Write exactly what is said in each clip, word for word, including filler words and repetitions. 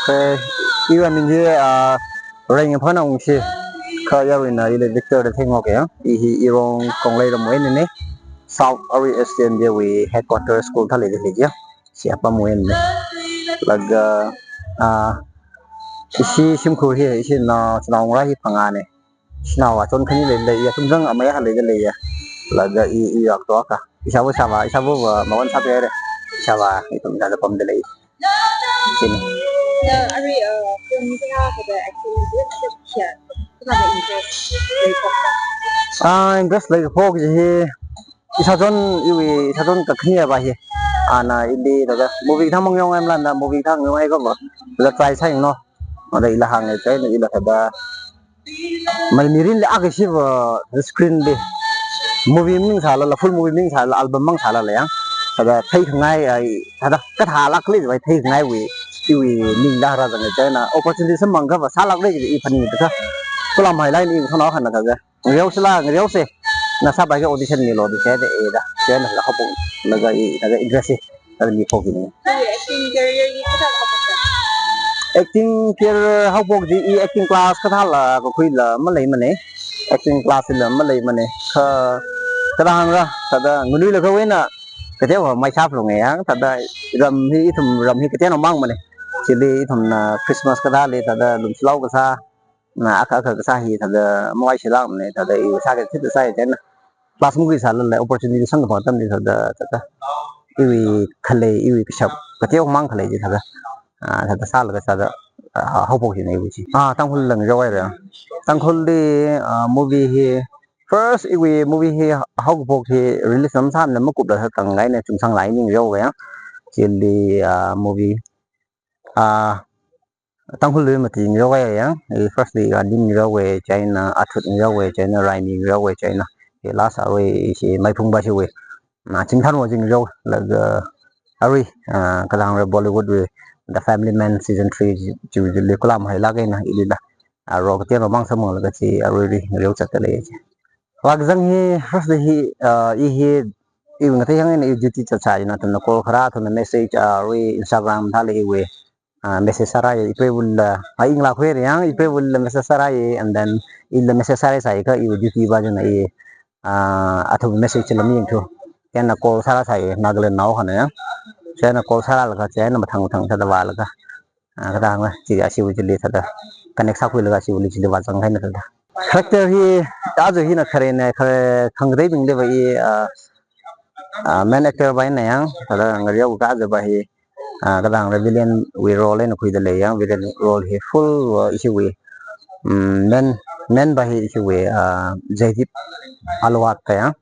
Kha iwui aming hi, ah, Rengphana Ungshi. Kha yaruina ili Victor da theingoka ya. I hi Irong Konglei ramwui einana. South Arui S T M J wui headquarter school thāli da lei ya. Chi apamwui einana. Laga, ah, ishi shimkhur hi, ishi na, chinaongarā hi phangāna. Shanao achon khani leilei ya, athum zang amei akha leida leiya. Laga i, i yak to akha. Ishāvā, ishāvā, ishāvā va mawan sāpere. Ishāvā, ithum da pamda lei. China. Na, arui, uh, film hi ha, kada acting hi, kada kya, kada interest, leikapta. Ah, interest leikaphok chi hi. Ishāchon, iwui, ishāchon kakhane va hi. Ana, ili, kada, movie thang mangyong em landa, movie thang yong ai kava. Kada try sāyanglu. Ada ila hānga, chieina ila kada. Mai mirinli akha shiva screen li movie ming sālala, full movie ming sālala, album mang sālala ya. Thāda theikhangai ai, thāda kathālakli vai theikhangaiwui, iwui ningla rāzanga chieina opportunity samphang kava sālakli i phaningda kha. Kulam hailai ni i thonao khana thāda. Ngareo sila, ngareo se. Na sāpai kha audition milu da chieina da, chieina da hapung. Laga i, thāda interest se. Thāda miphok ni. Acting career hi kathāda haophok? Acting career haophok chi i acting class kathāla kakhuila maleimana. Acting class la maleimana. Kha, kathāda hāngra, thāda nganuilakha eina, kateokha mai shap lung ya, thāda ram hi, ithum ram hi kateonao mangmana. Chili ithumna Christmas kathāli, thāda lumshilao kasā, na akha akha kasā hi thāda mavai shilakmana, thāda i sāki thit sāya chieina. Class mukhui sālala opportunity samkaphang atamli thāda, thāda. Iwui khalei, iwui kashap, kateomang khalei chi thāda. Ah, thāda sālaga thāda, ah, haophok china iwui chi. Ah, Tangkhul lang jawai ra. Tangkhulli, ah, movie hi, first iwui movie hi haokaphok hi release lam sāmana makupla sātang ngaina Chungsanglai ning jawai ya. Chili, ah, movie, ah, Tangkhul lui mati ngareo ya, i firstly, ah, Lim ngareo, chieina Athut ngareo, chieina Raimi ngareo, chieina, i last awui, i si Maiphung va siwui. Na, Chingthan va chi ngareo, laga, arui, ah, kathāda hāngra Bollywood wui, The Family Man season three chi, chi, chili kulam hailak eina, ilila. Ah, role kateonao mang samphanglaga chi, aruili ngareo zatda lei chi. Lak zang hi, firstly hi, ah, i hi, i ngathei hāng eina i duty zatsā eina, athumna call kharā, athumna message, ah, arui Instagram thāli iwui. Ah, message sārāya, ipreivula, ah, inglak huira yang, ipreivula message sārāya, and then, ila message sārāsai kha, iwui duty va china i, ah, athum message la miyangthu. Chieina call sārāsai, Nagaland nao khana yang. Chieina call sārālaga, chieina mathang mathang thāda vālaga. Ah, kathāda hānga, chi ashiwui chili thāda. Connect sākhuilaga ashiwuili chili vāzang kahaina thāda. Character hi, aja hina kharena, khare, khangateibingli va i, ah, ah, main actor va eina yang, thāda ngareo kaja va hi, ah, kathāda hāngra villain wui role eina khuida lei yang, villain role hi full, ah, ishiwui, mm, main, main va hi ishiwui, ah, Jaideep Ahlawat ta yang,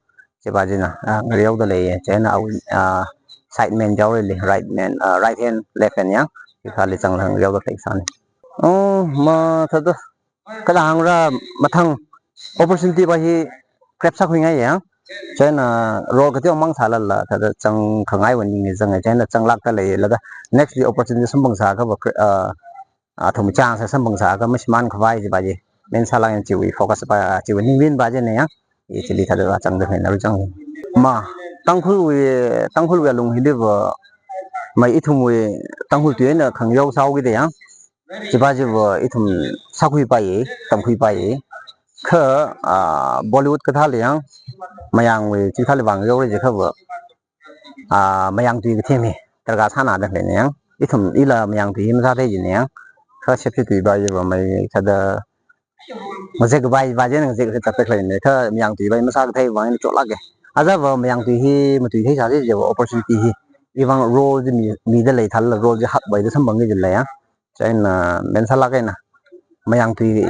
chi va china, ah, ngareoda lei, chieina awui, ah, side man jaorili, right man, ah, right hand, left hand yang, chi khali zangla ngareoda lei sāna. Oh, ma thāda, kathāda hāngra mathang opportunity va hi grab sākhuingai ya. Chieina role kateomang sālala, thāda zangkhangai va ning zanga, chieina zanglakta leilaga next li opportunity samphang sākha va, ah, athum chance samphang sākha mashimān khavai chi va chi. Main sālak yang chiwui focus va, chiwui ningvin va china yang. I chili thāda va zangda hina ru zang. Ma, Tangkhulwui, Tangkhulwui alung hili va, mai ithumwui, Tangkhul tui eina khangareo sāhaokida yang. Chi va chi va ithum sākhuipaiya, tamkhuipaiya. Kha, ah, Bollywood kathāli yang, mayangwui, chi thāli vāngareora jiakha va, ah, mayang tui kathem hi, darkar sāna da leina yang. Ithum ila mayang tui hi masāthei china yang. Kha shepshi tui va chi va mai thāda, ngazek vai, va china ngazek zatda leina. Kha mayang tui va masākathei vang eina chotlāka. Aja va mayang tui hi matuithei sāsi chi va opportunity hi. I vang role chi mi, mida leithālala role chi hakvaida samphangki jilei ya. Chieina main sālak eina. Mayang tui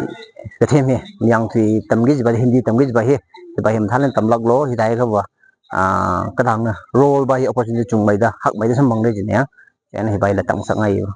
kathem hi, mayang tui tamki chi va, Hindi tamki chi va hi, chi va hi mathālāk eina tamlaklu, hithākha va, ah, kathāda hānga, role va hi opportunity chungmeida, hakmeida samphangda china ya. Chieina hi va ila tamngasakngai ya.